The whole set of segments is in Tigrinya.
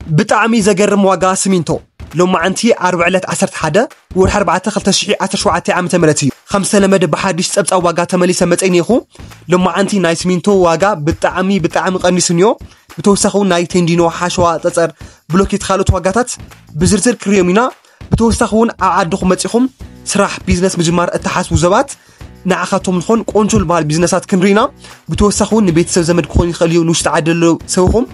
ብጣዕሚ ዘገርም ዋጋ ስሚንቶ ሎማዓንቲ ዓርቢ ዕለት ዓሰርተ ሓደ ወርሒ ኣርባዕተ ክልተ ሽሕ ዓሰርተ ሸውዓተ ዓመተ ምህረት እዩ። ከም ዝተለመደ ብሓድሽ ጸብጻብ ዋጋ ተመሊሰ መጸ እኒኹ። ሎማዓንቲ ናይ ስሚንቶ ዋጋ ብጣዕሚ ብጣዕሚ ቀኒሱ እኒኦ። ብተወሳኺ እውን ናይ ቴንዲኖ፣ ሓሸዋ፣ ጸጸር፣ ብሎኬት፣ ካልኦት ዋጋታት ብዝርዝር ክርእዮም ኢና። ብተወሳኺ እውን ኣብ ዓድኹም መጺኹም ስራሕ ቢዝነስ ምጅማር እትሓስቡ ሰባት ንዓኻቶም ዝኾን ቆንጆ ዝበሃል ቢዝነሳት ክንርኢ ኢና። ብተወሳኺ እውን ንቤተሰብ ዘመድ ክኾን ይኽእል እዩ፣ ንውሽጢ ዓዲ ዘሎ ሰብኹም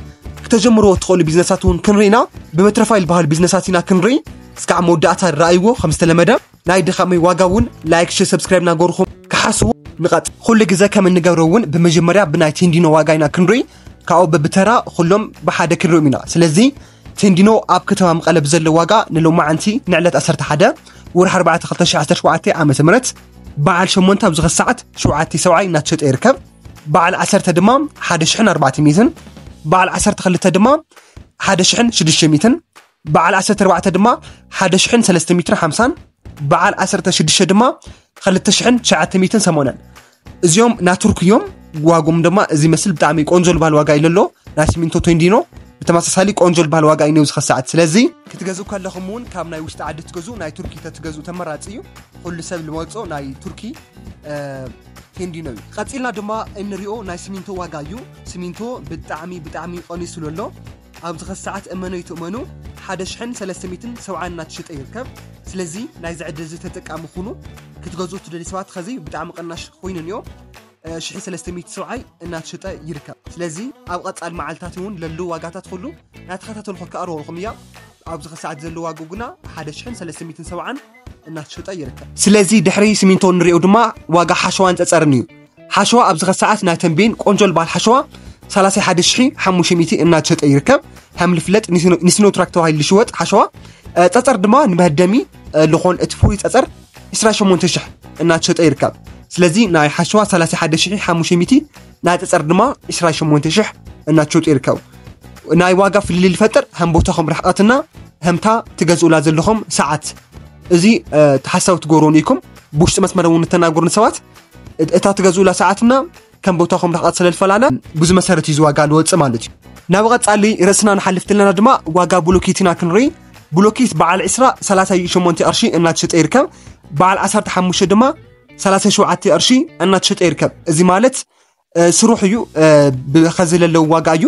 ክተጀምርዎ እትኽእሉ ቢዝነሳት እውን ክንርኢ ኢና። ብመትረፋይ ዝበሃል ቢዝነሳት ኢና ክንርኢ። እስካዕ መወዳእታ ረኣይዎ። ከም ዝተለመደ ናይ ድኻመይ ዋጋ እውን ላይክ፣ ሼር፣ ሰብስክራይብ እናገርኹም ክሓስቡ ንቐጽ። ኩሉ ግዜ ከም እንገብሮ እውን ብመጀመርያ ብናይ ቴንዲኖ ዋጋ ኢና ክንርኢ። ካብኡ በብተራ ኩሎም ብሓደ ክንርእዮም ኢና። ስለዚ ቴንዲኖ ኣብ ከተማ መቐለ ብዘሎ ዋጋ ንሎማዓንቲ ንዕለት ዓሰርተ ሓደ ወርሒ ኣርባዕተ ክልተ ሽሕ ዓሰርተ ሸውዓተ ዓመተ ምህረት በዓል ሸሞንተ ኣብዚ ኸዚ ሰዓት ሸውዓተ ሰብዓይ እናተሸጠ ይርከብ። በዓል ዓሰርተ ድማ ሓደ ሽሕን ኣርባዕተ ሚእትን፣ በዓል ዓሰርተ ክልተ ድማ ሓደ ሽሕን ሽዱሽተ ሚእትን፣ በዓል ዓሰርተ ኣርባዕተ ድማ ሓደ ሽሕን ሰለስተ ሚእትን ሓምሳን፣ በዓል ዓሰርተ ሽዱሽተ ድማ ክልተ ሽሕን ትሽዓተ ሚእትን ሰማንያን። እዚኦም ናይ ቱርኪ እዮም። ዋጎም ድማ እዚ ይመስል። ብጣዕሚ ቆንጆ ዝበሃል ዋጋ እዩ ለሎ ናይ ሲሚንቶ ቴንዲኖ። ብተመሳሳሊ ቆንጆ ዝበሃል ዋጋ እዩ ነብዚ ኸሰዓት። ስለዚ ክትገዝኡ ከለኹም እውን ካብ ናይ ውሽጢ ዓዲ ትገዝኡ፣ ናይ ቱርኪ ተትገዝኡ ተመራጺ እዩ። ኩሉ ሰብ ልመርጾ ናይ ቱርኪ እ፣ ቴንዲኖ እዩ። ቀጺልና ድማ እንሪኦ ናይ ሲሚንቶ ዋጋ እዩ። ሲሚንቶ ብጣዕሚ ብጣዕሚ ቀኒሱ ለሎ። ኣብዚ ኸዚ ሰዓት እመኑ ይትእመኑ ሓደ ሽሕን ሰለስተ ሚእትን ሰብዓን እናተሸጠ ይርከብ። ስለዚ ናይዚ ዕድል እዚ ተጠቃሚ ኩኑ። ክትገዝኡ ትደልዩ ሰባት ኸዚ ብጣዕሚ ቅናሽ ኮይኑ እኒኦ። እ፣ ሽሕ ሰለስተ ሚእቲ ሰብዓይ እናተሸጠ ይርከብ። ስለዚ ኣብ ቀጻሊ መዓልታት እውን ለሉ ዋጋታት ኩሉ እናተኸታተልኩ ከቕርበልኩም እያ። ኣብዚ ኸዚ ሰዓት ዘሎ ዋጋ ግና ሓደ ሽሕን ሰለስተ ሚእትን ሰብዓን እናተሸጠ ይርከብ። ስለዚ ድሕሪ ሲሚንቶ ንሪኦ ድማ ዋጋ ሓሸዋን ጸጸርን እዩ። ሓሸዋ ኣብዚ ኸዚ ሰዓት ናይ ተንቤን ቆንጆ ዝበሃል ሓሸዋ ሰላሳ ሓደ ሽሕ ሓሙሽተ ሚእቲ እናተሸጠ ይርከብ። ከም ልፍለጥ ንሲኖ-፣ ንሲኖትራክ ተባሂሉ ዝሽወጥ ሓሸዋ፣ እ፣ ጸጸር ድማ ንመህደሚ፣ እ፣ ልኾን እቲ ፍሩይ ጸጸር ዕስራ ሸሞንተ ሽሕ እናተሸጠ ይርከብ። ስለዚ ናይ ሓሸዋ ሰላሳ ሓደ ሽሕ ሓሙሽተ ሚእቲ፣ ናይ ጸጸር ድማ ዕስራ ሸሞንተ ሽሕ እናተሸጡ ይርከቡ። ናይ ዋጋ ፍልልይ ዝፈጥር ከም ቦታኹም ርሕቐትና ከምታ ትገዝኡላ ዘለኹም ሰዓት። እዚ፣ እ፣ ተሓሳብ ትገብሩን ኢኹም። ብውሽጢ መስመር እውን እተናገሩን ሰባት እት-፣ እታ ትገዝኡላ ሰዓትና ከም ቦታኹም ርሕቐት ስለ ዝፈላለ ብዙ መሰረት እዩ ዝዋጋ ልወፅእ ማለት እዩ። ናብ ቀጻሊ ርእስና ንሓልፍ ትለና ድማ ዋጋ ብሎኬት ኢና ክንርኢ። ብሎኬት በዓል ዕስራ ሰላሳ ሸሞንተ ቅርሺ እናተሸጠ ይርከብ። በዓል ዓሰርተ ሓሙሽተ ድማ ሰላሳ ሸውዓተ ቅርሺ እናተሸጠ ይርከብ። እዚ ማለት፣ እ፣ ስሩሕ እዩ፣ እ፣ ብኸዚ ለለዉ ዋጋ እዩ።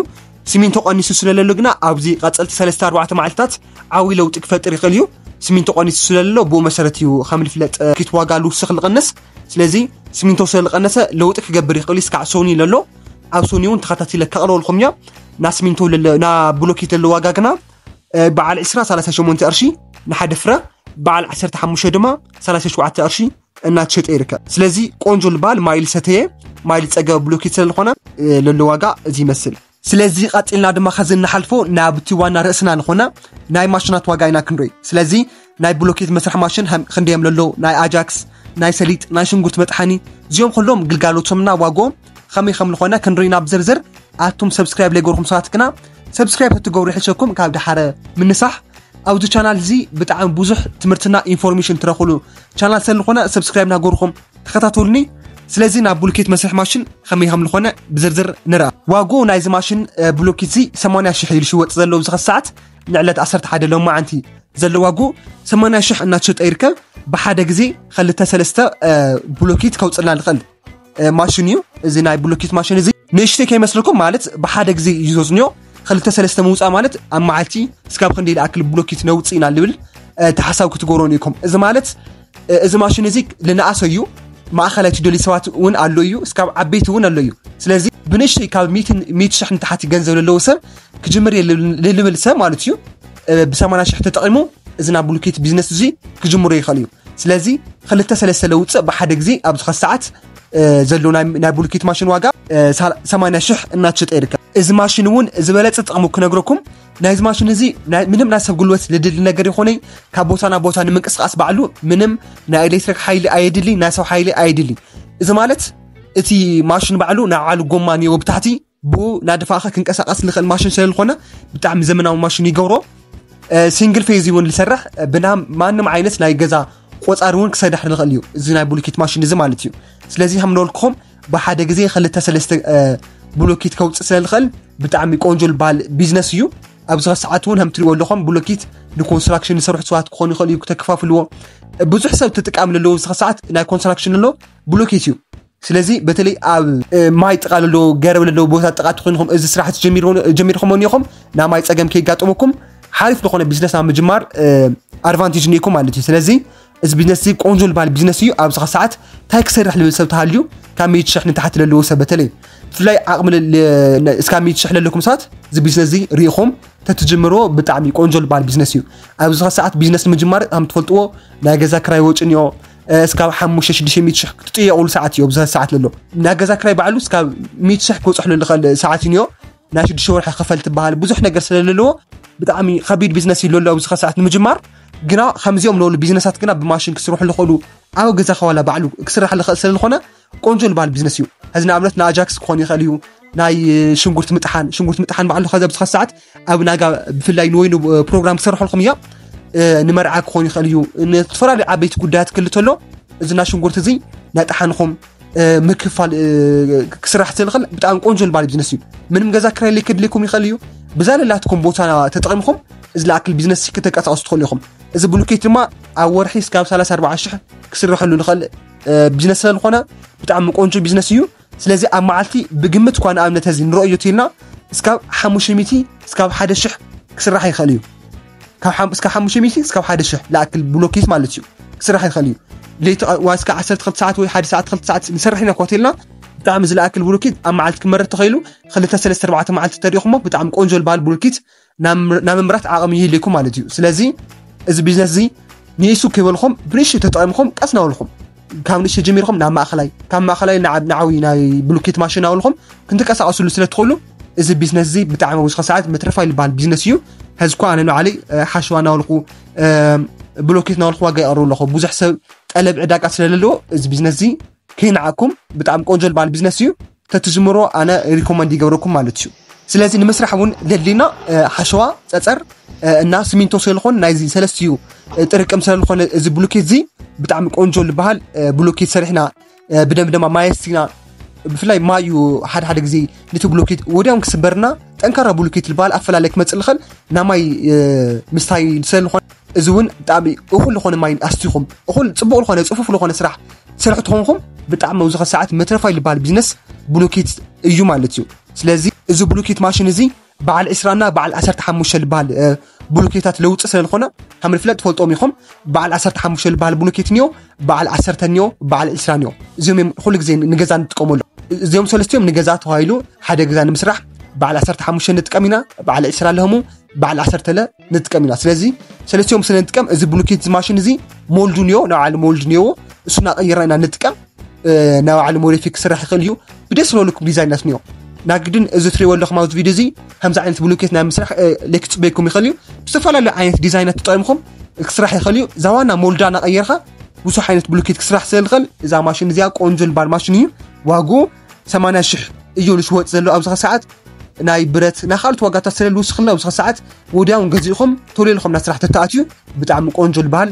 ሲሚንቶ ቀኒሱ ስለለሎ ግና ኣብዚ ቀጸልቲ ሰለስተ ኣርባዕተ መዓልታት ዓብዪ ለውጢ ክፈጥር ይኽእል እዩ። ሲሚንቶ ቀኒሱ ስለለሎ ብኡ መሰረት እዩ ከም ልፍለጥ፣ እ፣ ኪት ዋጋ ልውስኽ ልቐንስ። ስለዚ ሲሚንቶ ስለ ልቐነሰ ለውጢ ክገብር ይኽእል እዩ። እስካዕ ሶኒ ለሎ ኣብ ሶኒ እውን ተኸታቲለ ከቕርበልኩም እያ። ና ሲሚንቶ ለለ-፣ ና ብሎኬት ለሎ ዋጋ ግና፣ እ፣ በዓል ዕስራ ሰላሳ ሸሞንተ ቅርሺ ንሓደ ፍረ፣ በዓል ዓሰርተ ሓሙሽተ ድማ ሰላሳ ሸውዓተ ቅርሺ እናተሸጠ ይርከብ። ስለዚ ቆንጆ ልባል ማይ ልሰተየ፣ ማይ ልጸገበ ብሎኬት ስለ ዝኾነ፣ እ፣ ለሎ ዋጋ እዚ ይመስል። ስለዚ ቀጺልና ድማ ኸዚ እንሓልፎ ናብቲ ዋና ርእስና ዝኾነ ናይ ማሽናት ዋጋ ኢና ክንርኢ። ስለዚ ናይ ብሎኬት መስርሒ ማሽን ሃም-፣ ክንደዮም ለሎ፣ ናይ ኣጃክስ፣ ናይ ሰሊጥ፣ ናይ ሽንጉርቲ መጥሓኒ፣ እዚኦም ኩሎም ግልጋሎቶምና ዋግኦም ኸመይ ከም ዝኾነ ክንርኢ ኢና ብዝርዝር። ኣቱም ሰብስክራይብ ለይገርኩም ሰባት ግና ሰብስክራይብ ክትገብሩ ይሕሸኩም ካብ ደሓረ ምንሳሕ። ኣብዚ ቻናል እዚ ብጣዕሚ ብዙሕ ትምህርትና ኢንፎርሜሽን ትረኽብሉ ቻናል ስለ ዝኾነ ሰብስክራይብ እናገርኩም ተኸታተሉኒ። ስለዚ ናብ ብሎኬት መስርሒ ማሽን ከመይ ከም ዝኾነ ብዝርዝር ንርኣ። ዋግኡ ናይዚ ማሽን፣ እ፣ ብሎኬት እዚ ሰማንያ ሽሕ እዩ ዝሽወጥ ዘሎ ኣብዚ ኸዚ ሰዓት ንዕለት ዓሰርተ ሓደ ሎማዓንቲ ዘሎ ዋግኡ ሰማንያ ሽሕ እናተሸጠ ይርከብ። ብሓደ ግዜ ኸልተ ሰለስተ፣ እ፣ ብሎኬት ከውፅልና ልኽእል፣ እ፣ ማሽን እዩ። እዚ ናይ ብሎኬት ማሽን እዚ ንእሽተይ ከይመስልኩም፣ ማለት ብሓደ ግዜ እዩ ዘዝንዮ። ኸልተ ሰለስተ ምውፃእ ማለት ኣብ መዓልቲ እስካብ ክንደይ ዝኣክል ብሎኬት ነውፅእ ኢና ልብል፣ እ፣ ተሓሳብ ክትገብሩ ኢኹም። እዚ ማለት፣ እ፣ እዚ ማሽን እዚ ልንኣሰ እዩ። ማእኸላይ ትደልዩ ሰባት እውን ኣሎ እዩ። እስካብ ዓበይቲ እውን ኣሎ እዩ። ስለዚ ብንእሽተይ ካብ ሚእቲ፣ ሚእቲ ሽሕ ንታሕቲ ገንዘብ ለለዎ ሰብ ክጅምር እየ ልብል፣ ልብል ሰብ ማለት እዩ። እ፣ ብሰማንያ ሽሕ ተጠቒሙ እዚ ናብ ብሎኬት ቢዝነስ እዚ ክጅምሮ ይኽእል እዩ። ስለዚ ኸልተ ሰለስተ ለውፅእ ብሓደ ግዜ ኣብዚ ኸዚ ሰዓት፣ እ፣ ዘሎ ናይ፣ ናይ ብሎኬት ማሽን ዋጋ፣ እ፣ ሳ-፣ ሰማንያ ሽሕ እናተሸጠ ይርከብ። እዚ ማሽን እውን ዝበለፀ ጥቕሙ ክነግረኩም፣ ናይዚ ማሽን እዚ ናይ፣ ምንም ናይ ሰብ ጉልበት ልድሊ ነገር ይኾነይ፣ ካብ ቦታ ናብ ቦታ ንምንቅስቃስ ባዕሉ ምንም ናይ ኤሌክትሪክ ሓይሊ ኣየድሊ፣ ናይ ሰብ ሓይሊ ኣየድሊ። እዚ ማለት እቲ ማሽን ባዕሉ ናይ ባዕሉ ጎማ እኒኦ ብታሕቲ፣ ብኡ ናደፋእኸ ክንቀሳቀስ ልኽእል ማሽን ስለ ዝኾነ ብጣዕሚ ዘመናዊ ማሽን ይገብሮ። እ፣ ሲንግል ፌዝ እውን ልሰርሕ፣ እ፣ ብና ማንም ዓይነት ናይ ገዛ ቆጻሪ እውን ክሰርሕ ልኽእል እዩ፣ እዚ ናይ ብሎኬት ማሽን እዚ ማለት እዩ። ስለዚ ከም ንበልኩኹም ብሓደ ግዜ ኸልተ ሰለስተ፣ እ፣ ብሎኬት ከውፅእ ስለ ልኽእል ብጣዕሚ ቆንጆ ልበሃል ቢዝነስ እዩ። ኣብዚ ሰዓት እውን ከም ትሪእዎ ኣለኹም ብሎኬት ንኮንስትራክሽን ዝሰርሑ ሰባት ክኾኑ ይኽእል እዩ ክተከፋፍልዎ። ብዙሕ ሰብ ተጠቃሚ ዘለዎ ኣብዚ ሰዓት ናይ ኮንስትራክሽን ኣሎ ብሎኬት እዩ። ስለዚ በተለይ ኣብ ማይ ጥቓ ለሎ ገረብ ለሎ ቦታ ጥቓ ትኾንኹም እዚ ስራሕ ጀሚርኹም እኒኹም ናብ ማይ ፀገም ከይጋጥመኩም ሓሪፍ ዝኾነ ቢዝነስ ኣብ ምጅማር ኣድቫንቴጅ እኒኩም ማለት እዩ። ስለዚ እዚ ቢዝነስ እዚ ቆንጆ ልባል ቢዝነስ እዩ። ኣብዚ ሰዓት እንታይ ክሰርሕ ልብል ሰብ ተሃልዩ ካብ ሚእቲ ሽሕ ንታሕቲ ለለዎ ሰብ በተለይ ብፍላይ ዓቕሚ እስካብ ሚእቲ ሽሕ ለለኩም ሰባት እዚ ቢዝነስ እዚ ርኢኹም ተትጅምርዎ ብጣዕሚ ቆንጆ ልባል ቢዝነስ እዩ። ኣብዚ ሰዓት ቢዝነስ ንምጅማር ከም ትፈልጥዎ ናይ ገዛ ክራይ ወጪ እኒኦ እስካብ ሓሙሽተ ሽዱሽተ ሚእቲ ሽሕ ክትጥየቑሉ ሰዓት እዩ። ኣብዚ ሰዓት ለሎ ናይ ገዛ ክራይ ባዕሉ እስካብ ሚእቲ ሽሕ ክበፅሕሉ ዝኽእል ሰዓት እዩ እኒኦ። ናይ ሽዱሽተ ወርሒ ክፈል ትበሃል ብዙሕ ነገር ስለለለዎ ብጣዕሚ ከቢድ ቢዝነስ እዩ ለሎ ኣብዚ ሰዓት ንምጅማር። ግና ከምዚኦም ለሉ ቢዝነሳት ግና ብማሽን ክስርሑ ዝኽእሉ ኣብ ገዛ ከዋላ ባዕሉ ክስራሕ ዝኽእል ስለዝኾነ ቆንጆ ልባል ቢዝነስ እዩ። ሕዚ ንኣብነት ንኣጃክስ ክኾን ይኽእል እዩ ናይ ሽንጉርቲ ምጥሓን ሽንጉርቲ ምጥሓን ባዕሉ ከዚ ኣብዚ ሰዓት ኣብ ናጋ ብፍላይ ንወይኑ ፕሮግራም ክሰርሐልኩም እያ። ንመርዓ ክኾን ይኽእል እዩ ንዝተፈላለዩ ዓበይቲ ጉዳያት ክልተሎ እዚ ናይ ሽንጉርቲ እዚ ናይ ጠሓንኹም ምክፋል ክስራሕ ስለዝኽእል ብጣዕሚ ቆንጆ ልባል ቢዝነስ እዩ። ምንም ገዛ ክራይ ለይከድልኩም ይኽእል እዩ። ብዛ ለላትኩም ቦታ ተጠቒምኩም እዚ ለኣክል ቢዝነስ ክተንቀሳቐሱ ትኽእሉ ኢኹም። እዚ ብሉኬት ድማ ኣብ ወርሒ እስካብ ሰላሳ ኣርባዓ ሽሕ ክስርሐሉ ንኽእል ቢዝነስ ስለዝኾነ ብጣዕሚ ቆንጆ ቢዝነስ እዩ። ስለዚ ኣብ መዓልቲ ብግምት እኳ ንኣብነት እዚ ንረእዮ ተልና እስካብ ሓሙሽተ ሚእቲ እስካብ ሓደ ሽሕ ክስራሕ ይኽእል እዩ። ካብ እስካብ ሓሙሽተ ሚእቲ እስካብ ሓደ ሽሕ ለኣክል ብሎኬት ማለት እዩ ክስራሕ ይኽእል እዩ። ለይቲ ዋ እስካብ ዓሰርተ ክልተ ሰዓት ወይ ሓደ ሰዓት ክልተ ሰዓት ንሰርሕ ኢና እኳ ተልና ብጣዕሚ ዝለኣክል ብሎኬት ኣብ መዓልቲ ክመረት ተኸኢሉ ክልተ ሰለስተ ኣርባዕተ መዓልቲ ተሪእኹሞ ብጣዕሚ ቆንጆ ልበሃል ብሎኬት ናብ ምምራት ዓቕሚ ይህልየኩም ማለት እዩ። ስለዚ እዚ ቢዝነስ እዚ ንእሱ ከይበልኹም ብንእሽተይ ተጠቒምኹም ቀስ እናበልኹም ካብ ንእሽተይ ጀሚርኹም ናብ ማእኸላይ ካብ ማእኸላይ ንዓብዪ ናይ ብሉኬት ማሽን እናበልኹም ክንትንቀሳቐስሉ ስለ ትኽእሉ እዚ ቢዝነስ እዚ ብጣዕሚ ኣብዚ ሰዓት መትረፋይ ዝበሃል ቢዝነስ እዩ። ሕዚ እኳ ኣነ ንባዕለይ ሓሸዋ እናበልኹ ብሎኬት እናበልኹ ዋጋ የቕርብ ኣለኹ። ብዙሕ ሰብ ጠለብ ዕዳጋ ስለለለዎ እዚ ቢዝነስ እዚ ከይንዓኩም ብጣዕሚ ቆንጆ ዝበሃል ቢዝነስ እዩ። ተትጅምሮ ኣነ ሪኮመንድ ይገብረኩም ማለት እዩ። ስለዚ ንምስራሕ እውን ለድሊና ሓሸዋ ፀፀር እና ስሚንቶ ስለዝኾን ናይዚ ሰለስቲኡ ጥርቅም ስለዝኾነ እዚ ብሉኬት እዚ ብጣዕሚ ቆንጆ ዝበሃል ብሉኬት ሰሪሕና ብደምደማ ማየስቲና ብፍላይ ማዩ ሓደ ሓደ ግዜ ነቲ ብሉኬት ወዲያውን ክስበርና ጠንካራ ብሉኬት ዝበሃል ኣፈላለይ ክመፅእ ዝኽእል ናብ ማይ ምስታይ ስለዝኾነ እዚ እውን ብጣዕሚ እኹል ዝኾነ ማይ ኣስቲኹም እኹል ፅቡቕ ዝኾነ ፅፉፍ ዝኾነ ስራሕ ትሰርሑ ትኾንኩም ብጣዕሚ ኣብዚ ሰዓት መትረፋይ ዝበሃል ቢዝነስ ብሉኬት እዩ ማለት እዩ። ስለዚ እዚ ብሉኬት ማሽን እዚ በዓል ዕስራ እና በዓል ዓሰርተ ሓሙሽተ ዝበሃል ብሉኬታት ለውጢ ስለዝኾነ ከም ንፍለጥ ትፈልጦም ኢኹም። በዓል ዓሰርተ ሓሙሽተ ዝበሃል ብሉኬት እኒኦ፣ በዓል ዓሰርተ እኒኦ፣ በዓል ዕስራ እኒኦ። እዚኦም እዮም ኩሉ ግዜ ንገዛ ንጥቀመሉ። እዚኦም ሰለስቲኦም ንገዛ ተባሂሉ ሓደ ገዛ ንምስራሕ በዓል ዓሰርተ ሓሙሽተ ንጥቀም ኢና፣ በዓል ዕስራ ኣለህሙ በዓል ዓሰርተ ለ ንጥቀም ኢና። ስለዚ ሰለስቲኦም ስለ ንጥቀም እዚ ብሉኬት እዚ ማሽን እዚ ሞልዱ እኒኦ፣ ናይ ባዕሉ ሞልድ እኒኦዎ፣ እሱ እናቐየርና ኢና ንጥቀም። ናይ ባዕሉ ሞዲፊክ ክስራሕ ይኽእል እዩ። ብደስ ዝበለኩም ዲዛይናት እኒኦ። ናግድን እዚ ትሪእዎ ኣለኹም ኣብዚ ቪድዮ እዚ ከምዚ ዓይነት ብሉኬት ናይ ምስራሕ ለክፅበየኩም ይኽእል እዩ። ዝተፈላለዩ ዓይነት ዲዛይናት ተጠቒምኩም ክስራሕ ይኽእል እዩ። እዛ ዋና ሞልዳ እናቐየርካ ብዙሕ ዓይነት ብሉኬት ክስራሕ ስለ ዝኽእል እዛ ማሽን እዚኣ ቆንጆ ልባል ማሽን እዩ። ዋግኡ ሰማንያ ሽሕ እዩ ዝሽወጥ ዘሎ ኣብዚ ሰዓት። ናይ ብረት ናይ ካልኦት ዋጋታት ስለ ዝውስኽልና ኣብዚ ሰዓት ወዲያውን ገዚእኹም ቶሎ ኢልኹም ናብ ስራሕ ተተኣትዩ ብጣዕሚ ቆንጆ ዝበሃል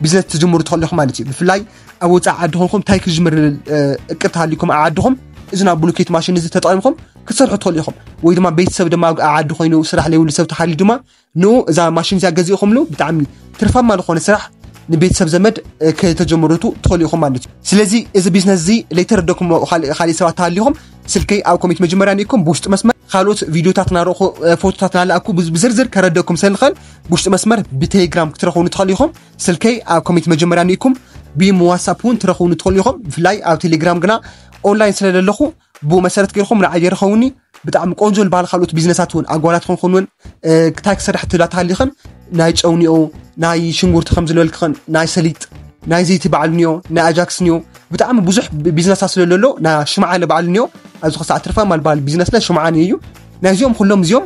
ቢዝነስ ትጅምሩ ትኽእሉ ኢኹም ማለት እዩ። ብፍላይ ኣብ ወፃኢ ዓዲ ኾንኩም እንታይ ክጅምር ዝብል እቅድ ተሃሊኩም ኣብ ዓድኹም እዚ ናብ ብሉኬት ማሽን እዚ ተጠቒምኩም ክትሰርሑ ትኽእሉ ኢኹም። ወይ ድማ ቤተሰብ ድማ ኣብ ዓዲ ኮይኑ ስራሕ ዘይብሉ ሰብ ተሃልዩ ድማ ንኡ እዛ ማሽን እዚኣ ገዚእኹምሉ ብጣዕሚ ትርፋማ ዝኾነ ስራሕ ንቤተሰብ ዘመድ ከተጀምሩቱ ትኽእሉ ኢኹም ማለት እዩ። ስለዚ እዚ ቢዝነስ እዚ ለይተረደኩም ካሊእ ሰባት ተሃሊኹም ስልከይ ኣብ ኮሜንት መጀመርያ ኒኩም ብውሽጢ መስመር ካልኦት ቪዲዮታት ናረኹ ፎቶታት ናለኣኩ ብዝርዝር ከረደኩም ስለንኽእል ብውሽጢ መስመር ብቴሌግራም ክትረኽቡኒ ትኽእሉ ኢኹም። ስልከይ ኣብ ኮሜንት መጀመርያ ኒኩም ብኢሞ ዋትሳፕ እውን ትረኽቡኒ ትኽእሉ ኢኹም። ብፍላይ ኣብ ቴሌግራም ግና ኦንላይን ስለ ዘለኹ ብኡ መሰረት ገይርኩም ንዓይ የርኸውኒ። ብጣዕሚ ቆንጆ ዝበሃል ካልኦት ቢዝነሳት እውን ኣጓላት ክንኹን እውን ክታይ ክሰርሕ ትብላ ተሃሊኽን ናይ ጨውኒኦ ናይ ሽንጉርቲ ከም ዝለበልክኽን ናይ ሰሊጥ ናይ ዘይቲ በዓል ኒዮ ናይ ኣጃክስ ኒዮ ብጣዕሚ ብዙሕ ቢዝነሳት ስለ ዘሎ ናይ ሽምዓ ለበዓል ኒዮ ኣብዚ ክሳዕ ትርፋማ ዝበሃል ቢዝነስ ለ ሽምዓ ኒዮ እዩ። ናይዚኦም ኩሎም እዚኦም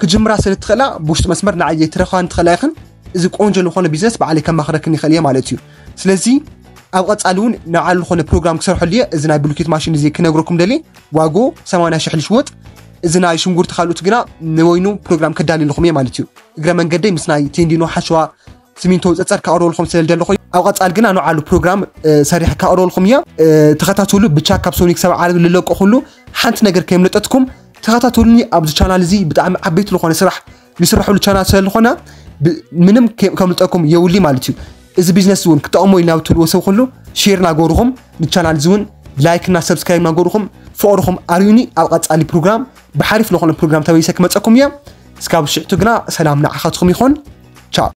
ክጅምራ ስለ ትኽእላ ብውሽጢ መስመር ንዓይ ትረኽባን ትኽእላ ኢኽን። እዚ ቆንጆ ዝኾነ ቢዝነስ ባዕለይ ከማኽረክን ይኽእል እየ ማለት እዩ። ስለዚ ኣብ ቐጻሊ እውን ንዓሉ ዝኾነ ፕሮግራም ክሰርሐሉ እየ። እዚ ናይ ብሉኬት ማሽን እዚ ክነግረኩም ደልየ ዋጎ ሰማንያ ሽሕ ልሽወጥ። እዚ ናይ ሽንጉርቲ ካልኦት ግና ንወይኑ ፕሮግራም ከዳልየልኹም እየ ማለት እዩ። እግረ መንገደይ ምስ ናይ ቴንዲኖ ሓሸዋ ስሚንቶ ፀፀር ካቕርበልኹም ስለ ደለኹ ኣብ ቐጻሊ ግና ንዓሉ ፕሮግራም ሰሪሕ ካቕርበልኹም እየ። ተኸታተሉ ብቻ ካብ ሶኒክ ሰብ ዓረብ ልለቀ ኩሉ ሓንቲ ነገር ከየምለጠትኩም ተኸታተሉኒ። ኣብዚ ቻናል እዚ ብጣዕሚ ዓበይቲ ዝኾነ ስራሕ ዝስርሐሉ ቻናል ስለ ዝኾነ ምንም ከምልጠኩም የውሊ ማለት እዩ። እዚ ቢዝነስ እውን ክጠቕሞ ኢልና ብትብልዎ ሰብ ኩሉ ሼር ናገርኹም፣ ንቻናል እዚ እውን ላይክ እና ሰብስክራይብ ናገርኹም፣ ፍቕርኹም ኣርዩኒ። ኣብ ቀጻሊ ፕሮግራም ብሓሪፍ ዝኾነ ፕሮግራም ተመሊሰ ክመፀኩም እየ። እስካብ ሽዕቱ ግና ሰላም ንዓኻትኩም ይኹን። ቻው።